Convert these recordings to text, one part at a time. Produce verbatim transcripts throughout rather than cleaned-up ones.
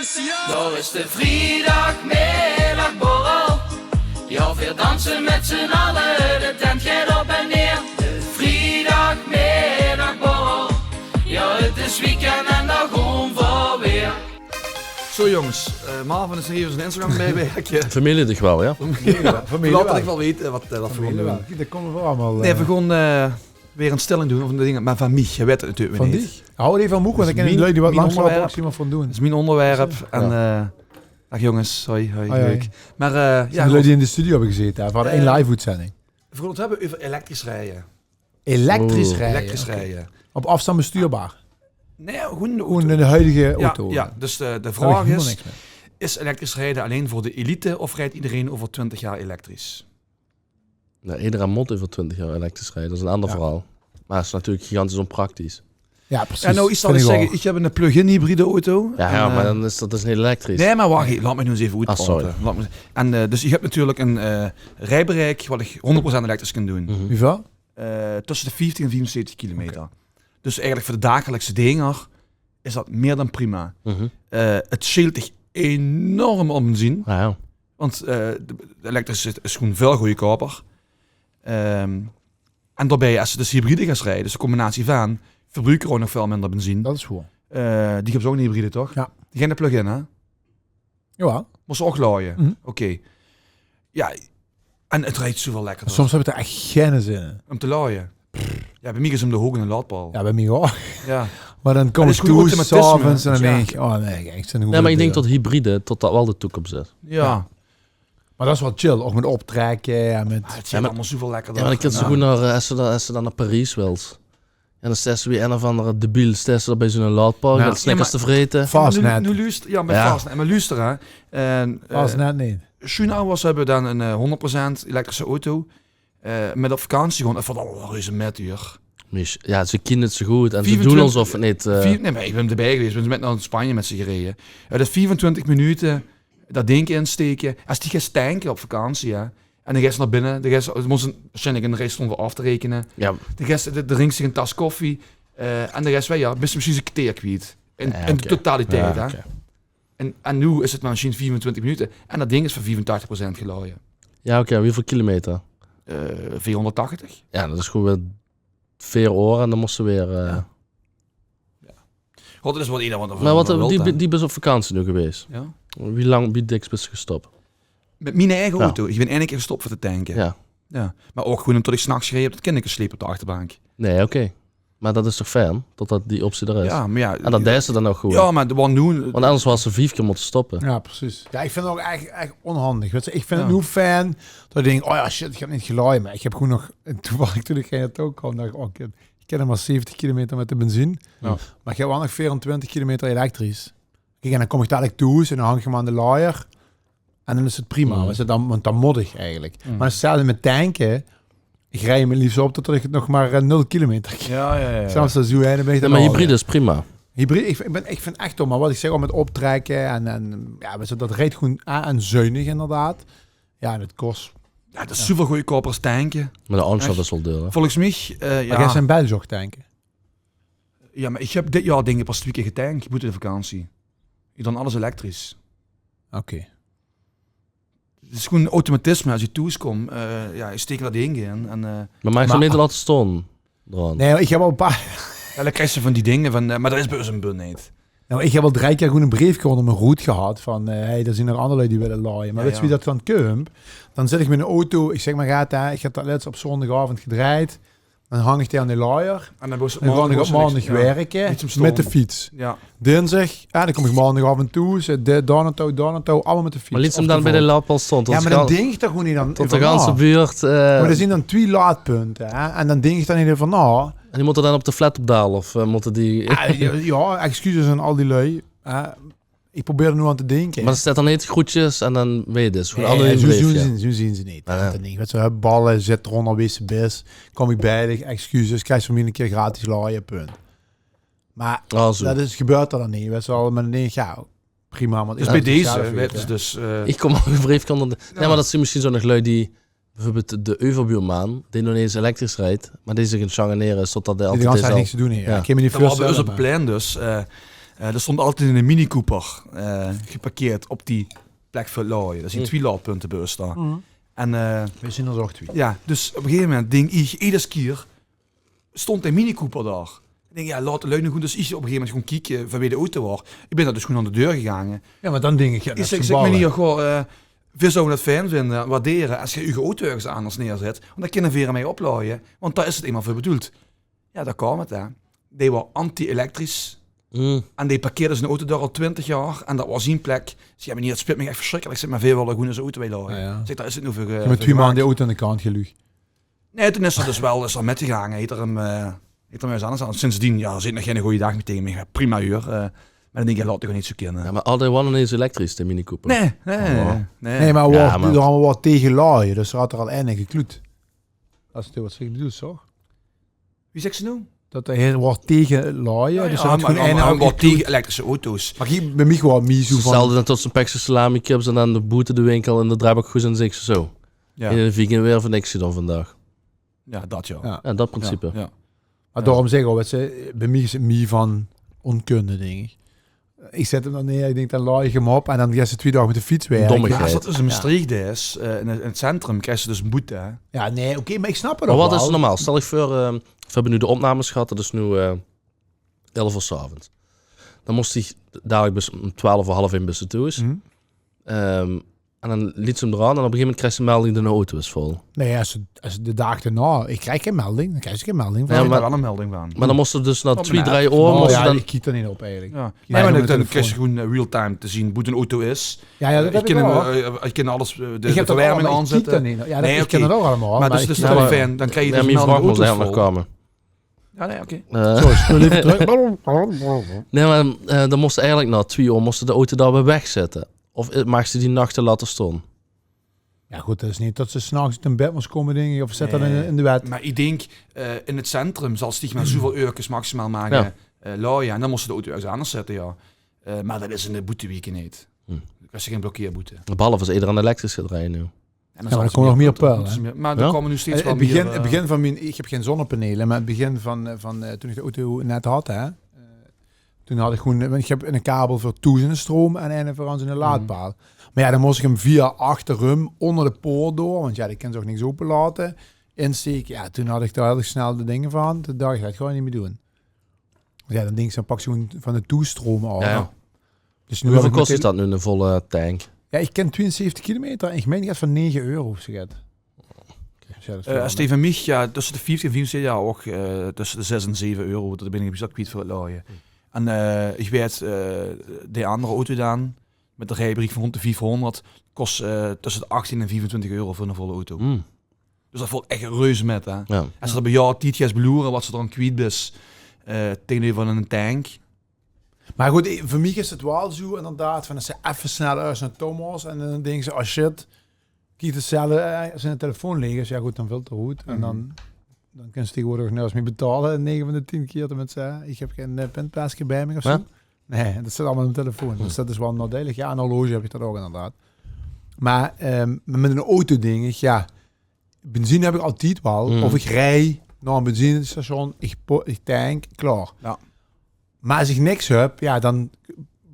Dao is de vriedagmiddagborrel. Ja, veer danse mèt z'n alle, de tent geit op en neer. De vriedagmiddagborrel. Ja, 't is weekend en dao goon veer weer. Zo jonges, eh, Marvin is hie zien Instagram bij, bij hackje. Vermele dich wel, ja? Vermele wel. Laot ich wel weite wat, eh, wat veer goon doen. Dao kómme veer allemaol, nee, eh, veer goon, eh, weer 'n stelling doen of de dinger, mer van mich, geer weit 't natuurlik neet. Van dich? Hou effe van moeg, want ich kin lui die wat langs lope ouch zien wat van doen. 't Is mien óngerwerp. En, eh, dag jonges, hoi, hoi, leuk. Mer, eh, ja, lui die in de studio höbbe gezete, hè. Veer hadde ein live-oetzending. Veer goon 't höbbe euver elektrisch rieje. Elektrisch rieje? Elektrisch rieje. Op aafstand bestuurbaar? Nee, gewoen de auto. Gewoen de huidige auto. Ja, dus de, de vraog is, is elektrisch rieje allein veur de elite of rijdt iedereen over twintig jaar elektrisch? Nou, iedereen mót euver twintig jaar elektrisch rieje, dat is 'n ander verhaol. Mer 't is natuurlik gigantisch ónpraktisch. Ja, precies. En nou, ich zal ins zègke, ich höb 'n plug-in hybride auto. Ja, mer dan is dat dus neet elektrisch. Nee, mer wach, laot mich noe ins effe oetpraote. Ah, sorry. En, eh, dus ich höb natuurlik 'n, eh, riebereik wat ich hónderd procent elektrisch kin doen. Wieväöl? Eh, tösse de vieftig en viefenzeventig kilometer. Oké. Dus eigelik veur de dagelijkse dinger is dat mier dan prima. Eh, 't sjeelt dich enorm aan benzine. Ja, ja. Want, eh, de, de elektrisch is, is gewoen väöl goodkouper. Ehm, en daobij, es se dus hybride geis rieje, dus de combinatie van, verbruuks se ouch nog väöl minder benzine. Dat is good. Eh, die höbs ouch 'n hybride, toch? Ja. Die geine plug-in, hè? Jawel. Mós se ouch laoje? Oké. Ja, en 't rijdt zoväöl lekkerder. Soms höb ich d'r ech geine zin in. Óm te laoje? Ja, bij mich is óm de hook 'n laadpaal. Ja, bij mich ouch. Ja. Mer dan kóm ich thoes 's aoves en dan dink ich, oh nee, ich zeen... Ja, mer ich dink dat hybride, dat dat wel de toekoms is. Ja. Mer dat is wel chill, ouch mit optrèkke en mit... Ah, 't rijdt allemaol zoväöl lekkerder. Ja, mer dan kins se gewoen nao, eh, es se dan, es se dan nao Paries wils. En dan steis se wie ein of andere debiel, steis se dao bij zoe'n laadpaal, get Snickers te vrete. Fastnet. Noe, noe luuster, ja, mit Fastnet. Mer luuster, hè. En, eh, Fastnet neet. Sjoenouwers höbbe dan 'n, eh, hónderd procent elektrische auto. Eh, mit op vakantie goon, dat vèlt allemaol reuze mit, huur. Mis, ja, ze kinne 't zo good en ze doen alsof 't neet, eh... Nee, mer ich bön d'rbij gewees, bön mit nao Spanje mit ze gerieje. Eh, dat viefentwintig minute dat dink insteke. Es die geis tanke op vakantie, hè. En dan geis se nao binne, dan geis se, mós se waarsjienlik 'n rij stoon veur aof te rekene. Ja. Dan geis se, dan drinks se 'n tas koffie, eh, en dan geis se weer, ja, bis se mesjiens 'n kerteer kwiet. In, in de totaliteit, hè. En, en noe is 't mer mesjiens viefentwintig minute. En dat ding is veur viefentachtig procent gelaoje. Ja, oké, wieväöl kilometer? Eh, veerhónderdtachtig. Ja, dat is gewoen weer veer oor en dan mós se weer, eh... Ja. God, dat is wat eder wat... Mer wat, die, die bis op vakantie noe gewees? Ja. Wie lang, wie dèks bis se gestop? Mit mien eige auto. Ich bön eine kier gestop veur te tanke. Ja. Ja. Mer ouch gewoen ómdat ich 's nachs gereje höb, dat kind ich gesleep op de achterbank. Nee, oké. Mer dat is toch fijn, dat, dat die optie d'r is? Ja, mer ja. En dat deis se dan ouch gewoen. Ja, mer de one noe... Want anders waas se vief kier mótte stoppe. Ja, precies. Ja, ich vind 't ouch ech, ech ónhandig. Wèts se, ich vind 't noe fijn dat ich dink, oh ja, shit, ich höb neet gelaoje. Mer ich höb gewoen nog, en toevallig toen ich hie naotoe kaom, dach ich, oh, kut, ich kin nog mer zeventig kilometer mit de benzine. Ja. Mer ich höb wel nog veerentwintig kilometer elektrisch. Kiek, en dan kóm ich dalik thoes en dan hang ich 'm aan de laojer. En dan is 't prima, wèts se, dan, want dan mót ich eigelik. Mer 'tzelfde mit tanke. Ich rij 'm 't leefs op tot ich 't nog mer, eh, nul kilometer... Ja, ja, ja. Zelfs es zoe, hè, dan bön ich... Ja, mer hybride is prima. Hybride, ich, ich bön, ich vind ech, mer wat ich zèk, ouch mit optrèkke en, en, ja, wèts se, dat rijdt gewoen, eh, en zuinig inderdaad. Ja, en 't kos... Ja, dat is zoväöl goodkouper es tanke. Mer de aanschaf is wel duur, hè? Volges mich, eh, ja. Mer geis se in België ouch tanke? Ja, mer ich höb dit jaor, dink ich, pas twie kier getank, boete de vakantie. Ich doon alles elektrisch. Oké. 't Is gewoen automatisme. Es ich thoes kóm, eh, ja, ich steek dat ding in en, eh... Mer maags se 'm neet laote stoon? Nee, ich höb al 'n paar... Ja, dan kriegs se van die dinger van, eh, mer dat is bij ós in Bun neet. Nou, ich höb al drei kier gewoen 'n breefke ónger mien roet gehad van, eh, hey, d'r zien nog anger lui die wille laoje. Mer wèts se wie dat dan kump? Dan zit ich mit 'n auto, ich zèk mer get, hè, ich höb dat lèts op zóndigaovend gedrejd. Dan hang ich die aan de laojer. En dan gaon ich op maondig werke mit de fiets. Ja. Dinsdig, ja, dan kóm ich maondigaovend thoes, eh, dao naotouw, dao naotouw, allemaol mit de fiets. Mer liets se 'm dan bij de laadpaal stoon? Ja, mer dan dink ich dao gewoen neet aan euver nao. Tot de ganse buurt, eh... Mer d'r zien dan twie laadpunte, hè? En dan dink ich dao neet euver nao. En die mótte dan op de flat op daal, of, eh, mótte die... Ja, ja, excuses aan al die lui, hè? Ich probeer d'r noe aan te dinke. Mer d'r steit dan neet groetjes en dan weer dit. Gewoen anoniem breefke. Zoe zien ze neet. Wèts se, höb balle, zit d'ronder, wees se bis. Kóm ich bij dich, excuses, kriegs se van mich 'ne kier gratis laoje, punt. Mer dat is, gebeurt d'r dan neet, wèts se wel. Mer dan dink ich, ja, prima, want... Dus bij deze, wèts se dus, eh... Ich kóm ouch 'n breefke ónger de... Ja, mer dat zien mesjiens zoe nog lui die Bijveurbeeld de euverbuurman, dee nog neet ins elektrisch rijdt, mer dee zich aan 't sjangenere is totdat dee altied de ganse tied niks te doen haet. Ja. Ich kin mich neet veurstelle, mer... Dat waor bij ós op 't plein dus, eh, Eh, d'r stond altied 'ne Mini Cooper eh, geparkeerd op die plek veur 't laoje. D'r zien twie laojpunte bie us dao. En eh, Veer zien d'r ouch twie. Jao, dus op 'n gegeve moment dink iech eder kier, stond de Mini Cooper dao. Iech dink, jao, laot de lui noe gewoen, dus iech op 'n gegeve moment gewoen kieke vaan wee de auto waor. Iech bin dao dus gewoen aon de deur gegaange. Jao, meh daan dink iech, jao, iech zègk, meneer, goh, eh, veer zouwe 't fijn vinde, waardere, es geer eur auto örges aanders neerzèt, want daan kinne veer 'm hei oplaoje, want dao is 't einmaol veur bedoeld. Jao, dao kaom 't, hè. Dee waor anti-elektrisch. En dee parkeerde zien auto dao al twintig jaor. En dat waor zien plek. Iech zègk, jao, meneer, 't spiet miech ech versjrikkelek. Iech zègk, meh veer wèlle gewoen us auto hei laoje. Iech zègk, dao is 't noe veur, eh, veur gemaak. Mèt twie man die auto aon de kant geluug. Nein, toen is 'r dus wel, is 'r mètgegaange. Heet 'r 'm, eh, heet 'r 'm örges aanders aon. Sindsdien, jao, zeet 'r nog geine gooje daag mie tege miech. Prima, huur. Eh, meh daan dink iech, laot 'r gewoen neet zoe kinne. Jao, meh al dee waor neet ins elektrisch, de Mini Cooper. Nein, nein, nein. Nein, meh dao waor tege laoje, dus 'r had 'r al eine gekloet. Dat is natuurlek wat iech bedoel, toch? Wie zègks te noe? Dat 'r hei waor tege laoje, dus 'r had gewoen eine gekloet. Tege elektrische auto's. Meh kiek, bij miech waor 't mie zoe vaan... 'tzelfde es tot ste 'n pekske salami kips en daan de boete de winkel en de drejbook goos en zègks te zoe: in de viking weer veur niks gedoon vaandaog. Jao, dat jao. Jao, dat principe. Meh daorum zègk iech al, wèts te, bij miech is 't mie vaan oonkunde, dink iech. Iech zèt 'm dao neer, iech dink, daan laoj iech 'm op en daan geis te twie daog mèt de fiets wèrke. Dommigheid. Jao, es dat dus in Mestreech is, eh, in 't, in 't centrum, kriegs te dus 'n boete, hè? Jao, nein, oké, meh iech snap 't ouch wel. Meh wat is normaal? Stèl iech veur, eh, veer höbbe noe de opnames gehad, dat is noe eh, elf oor 's aoves. Daan mós te dalek bis, um twelf oor, half ein bis te thoes. Ehm, en daan liets te 'm draon en op e gegeve moment kriegs te 'n melding: dien auto is vol. Nein, es 't, es 't de daag denao, iech kriegs gein melding, daan kriegs te gein melding vaan. Jao, meh wel 'n melding vaan. Meh daan mós te dus nao twie, drei oor... Oh jao, iech kiek dao neet op eigelek. Jao. Nein, meh daan kriegs te gewoen eh, real-time te zien boe dien auto is. Jao, jao, dat höb iech wel. Iech kin alles, eh, de verwerming aonzètte. Nein, oké. Meh dat is dus wel fijn, daan kriegs te dus 'n melding: dien auto is vol. Jao, nein, oké. Sorry, spul eve trök. Nein, meh eh, daan mós te eigelek nao twie oor mós te dien auto dao weer wegzètte. Of eh, maags te dee nachte laote stoon? Jao, good, dat is neet tot ste 's nachs oet 't bèd mós koume, dink iech, of zèt dat in, in de wèt. Meh iech dink, eh, in 't centrum zals te diech mer zoeväöl eurkes maximaal mage eh, laoje. En daan mós te dien auto örges aanders zètte, jao. Eh, meh dat is in de boetewieke neet. Daan kriegs te gein blokkeerboete. Behalve es ederein elektrisch geit rije noe. Jao, meh dao koume nog mie pale, hè? Meh dao koume noe steeds wel mie, eh, 't begin vaan mien, iech höb gein zonnepanele, meh 't begin vaan, eh, vaan, eh, toen iech de auto net had, hè, eh, toen had iech gewoen, want iech höb 'ne kabel veur thoes in de stroum en 'ne veur aon zien laadpaal. Meh jao, daan mós iech 'm via achterum, oonder de poort door, want jao, dee kins te ouch neet opelaote, insteke. Jao, toen had iech dao hiel erg snel de dinger vaan. Toen dach iech, dat gaon iech neet mie doen. Jao, daan dink iech, daan pak iech gewoen vaan de thoesstroum aof. Jao, jao. Dus noe... Wieväöl kos dat noe, 'ne volle tank? Jao, iech kin twieënzeventig kilometer en iech mein get vaan nege euro of zoe get. Oké. Dus jao, dat is... Eh, es te vaan miech, jao, tösse de vieftig en viefenzestig, jao, ouch eh, tösse de zès en zeve euro, dat bin iech op zak kwiet veur 't laoje. En eh, iech weit, eh, de aander auto daan, mèt 'n rijbereik vaan roond de viefhoonderd, kos eh, tösse de achttien en viefentwintig euro veur 'ne volle auto. Dus dat vèlt ech reuze mèt, hè. Jao. Es te dat bij jou tied geis beloere, wat ste dao aon kwiet bis, eh, tegeneuver 'nen tank. Meh good, eh, veur miech is 't wel zoe, inderdaad, vaan es te effe snel örges nao Thomas en daan dinks te, oh shit, kiek, 'tzelfde eh, es 'ne telefoon leeg is, jao good, daan vèlt 'r oet. En daan, daan kins te tegenwoordeg ouch nörges mie betaole, nege vaan de tien kier, tenminste, hè. Iech höb gein eh, pinpaske bij miech of zoe. Nein, dat zit allemaol in de telefoon. Dus dat is wel naodeilek. Jao, en horloge höb iech dat ouch inderdaad. Meh, ehm, meh mèt 'nen auto dink iech, jao, benzine höb iech altied wel. Of iech rij nao 'n benzinestation, iech po-, iech tank, klaor. Jao. Meh es iech niks höb, jao, daan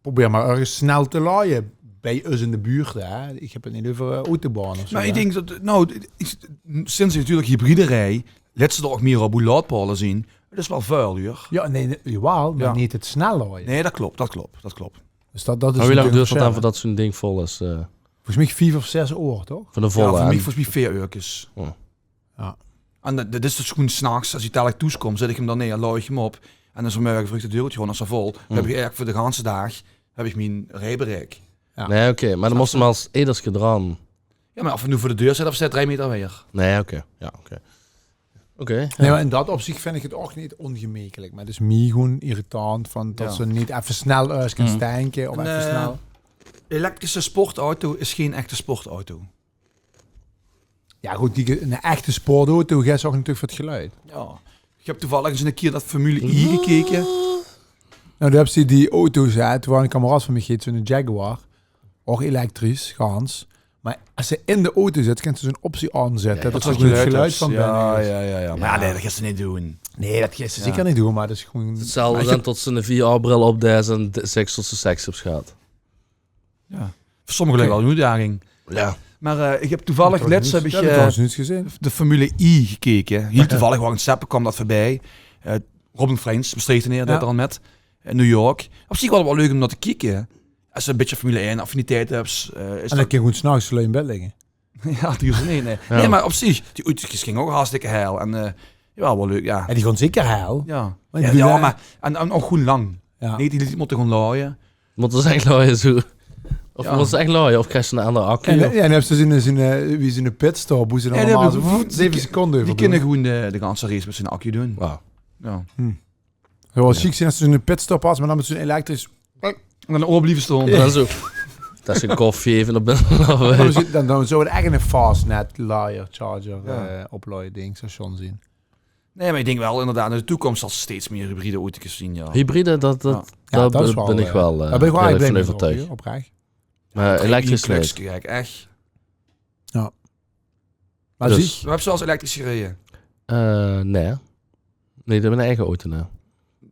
probeer mer örges snel te laoje. Bij us in de buurt, hè. Iech höb 't neet euver eh, autobaan of zoe, hè. Meh iech dink tot, noe, iech, sinds iech natuurlek hybride rij, lèts te dao ouch mie op wie laodpaole zien. 't Is wel väöl, huur. Jao, nein, nein, jaowel, meh neet 't snel laoje. Nein, dat klop, dat klop, dat klop. Dus dat, dat is... Meh wie laank duurt 't daan veurdat zoe'n ding vol is? Eh? Volges miech vief of zès oor, toch? Vaan 'ne volle... Jao, veur miech volges miech veer eurkes. Jao. En dat, dat is dus gewoen 's nachs, es iech dalek thoes kom, zèt iech 'm dao neer, laoj iech 'm op. En daan 's mörges vreug de deur oet gewoen, es 'r vol, höb iech eigelek veur de ganse daag, höb iech mien rijbereik. Jao. Nein, oké, meh daan mós te 'm wel ins eder gedraon. Jao, meh of 'r noe veur de deur steit of steit drei meter wijer. Nein, oké. Jao, oké. Oké. Nein, meh in dat opziech vin iech 't ouch neet oongemekelek. Meh 't is mie gewoen irritant vaan tot ste neet effe snel örges kins tanke of effe snel. 'n Eh, elektrische sportauto is gein echte sportauto. Jao, good, die, 'n echte sportauto, geis te ouch natuurlek veur 't geluid. Jao. Iech höb toevalleg ins 'ne kier dat Formule I gekeke. Noe, dao höbs te die auto's, hè. Toen waor 'ne kameraod vaan miech, heet zoe'n Jaguar. Ouch elektrisch, gans. Meh es ze in d'n auto zit, kins ze zoe'n optie aonzètte. Jao, dat ze zoe'n geluid vaan binne... Jao, jao, jao. Meh jao, nein, dat geis te neet doen. Nein, dat geis te zeker neet doen, meh dat is gewoen... 't Zelfde es tot ze 'ne VR-bril opdeit en seks tot ze seks höbs gehad. Jao. Veur sommege lui wel 'n oetdaging. Jao. Meh, eh, iech höb toevallig lèts höb iech, eh, de Formule E gekeke. Hiel toevallig, waor iech aon 't zeppe, kaom dat veurbij. Eh, Robin Freins, Mestreechteneer, deit dao aon mèt. In New York. Op ziech wel, wel leuk um nao te kieke. Es te e bitteke Formule ein affiniteit höbs, eh, is dat... En daan kins te gewoen 's nachs lui in bed ligke. Jao, die hoofs te neet, nein. Nein, meh op ziech, die oetjes ginge ouch hartstikke heil. En, eh, jao, wel leuk, jao. Jao, die goon zeker heil. Jao. Meh iech bedoel, jao, meh, en, en ouch gewoen laank. Neet die, die mote gewoen laoje. Mote ze ech laoje, zoe. Of mote ze ech laoje, of kriegs te 'nen aandere accu, of... Jao, en daan höbs te zoe'n, zoe'n, eh, wie zoe'n pitstop, boe ze allemaol zoe zeve seconde euver doen. Die kinne gewoen de, de ganse race mèt zoe'n accu doen. Wauw. Jao. Zoe sjiek zien es ze zoe'n pitstop höbs, meh daan mèt zoe'n elektrisch... En daan oor blieve stoon. En daan zoe. Dat is 'n koffie, eve nao binne lope. Daan, daan zouw 't ech 'ne Fastnet laojer, charger, eh, oplaojding, station zien. Nein, meh iech dink wel inderdaad, in de touwkoms zal ste steeds mie hybride oetjes zien, jao. Hybride, dat, dat, dao bin iech wel, eh, dao bin iech wel eigelek blij mèt, euvertuig. Oprech. Meh elektrisch neet. Jao. Meh höbs te wel ins elektrisch gereje? Eh, nein. Nein, dat is mien eige auto, nein.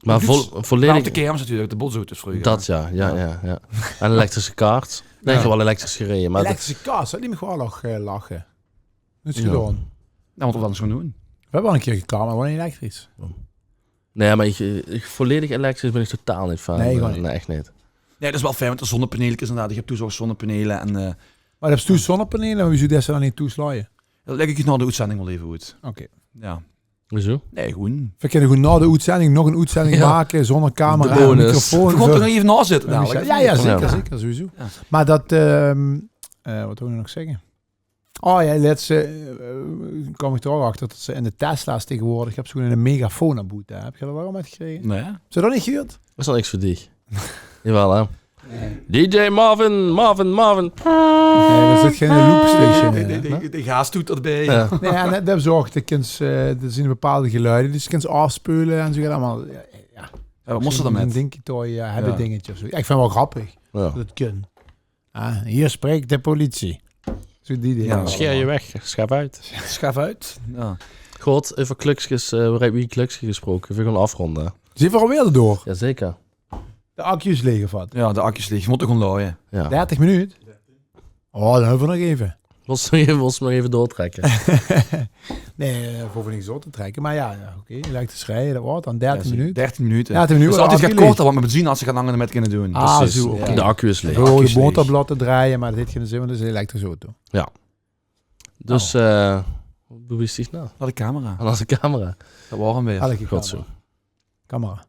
Meh volledig... Op de kermis natuurlek, de botsauto's vreuger. Dat jao, jao, jao. En elektrische karts. Nein, iech höb wel elektrisch gereje, meh... Elektrische karts, dat liek miech wel nog, eh, lache. Noets gedoon. Daan mote v'r dat ins goon doen. V'r höbbe al 'ne kier gekart, meh gewoen elektrisch. Nein, meh iech, iech, volledig elektrisch bin iech totaal neet vaan. Nein, gewoen neet. Nein, ech neet. Nein, dat is wel fijn mèt de zonnepaneelkes inderdaad. Iech höb toes ouch zonnepanele en, eh... Meh höbs te toes zonnepanele, meh wiezoe deis te daan neet toes laoje? Dat lègk iech uuch nao de oetzending wel eve oet. Oké. Jao. Wiezoe? Nein, gewoen. V'r kinne gewoen nao de oetzending nog 'n oetzending make, zoonder camera en microfoon. De bonus. V'r goon toch nog eve nao zitte dalek, of neet? Jao, jao, zeker, zeker, sowieso. Meh dat, ehm, eh, wat wouw iech nog zègke? Oh jao, lèts, eh, kaom iech d'r ouch achter tot ze in de Tesla's tegeswoordeg, höbs te gewoen 'ne megafoon aon boord, hè. Höb geer dat ouch al mètgekrege? Nein. Höbs te dat neet gehuurd? Dat is wel niks veur diech. Jawel, hè. D J Marvin, Marvin, Marvin. Nein, dao zit gein loopstation in, hè? De, de, de gaastoeter d'rbij. Jao. Nein, en dat höbbe ze ouch, de kins, eh, d'r zien bepaolde geluide die ste kins aofspeule en zoe get allemaol. Jao, jao. Jao, wat mós te dao mèt? Zoe'n dinky toy, eh, höbbe dingetje of zoe. Jao, iech vin 't wel grappig tot 't kin. Ah, hier spreekt de politie. Zoe die dinger. Jao. Scheer je weg, schaaf uit. Schaaf uit. Jao. God, euver klökskes, eh, wie klökskes gesproke. V'r goon aofroonde. Zien v'r alweer door? Jao, zeker. De accu's leeg of wat? Jao, de accu's leeg. V'r mote gewoen laoje. Jao. Dertig minuut? Oh, daan höbbe v'r nog eve. Wèls te nog eve, wèls te nog eve doortrèkke? Nein, eh, v'r hove neet door te trèkke. Meh jao, jao, oké. Elektrisch rije, dat weurt daan dertien minute. Dertien minute. Dertien minute. Dus altied get korter, want mèt benzine has te get langer mèt kinne doen. Ah, zoe, oké. De accu is leeg. V'r hove de motorblaod te drejje, meh dat heet geine zin, want 't is 'n elektrische auto. Jao. Dus, eh, boe bis diech nao? Nao de camera. Nao de camera. Dat weurt 'm weer. Good zoe. Camera.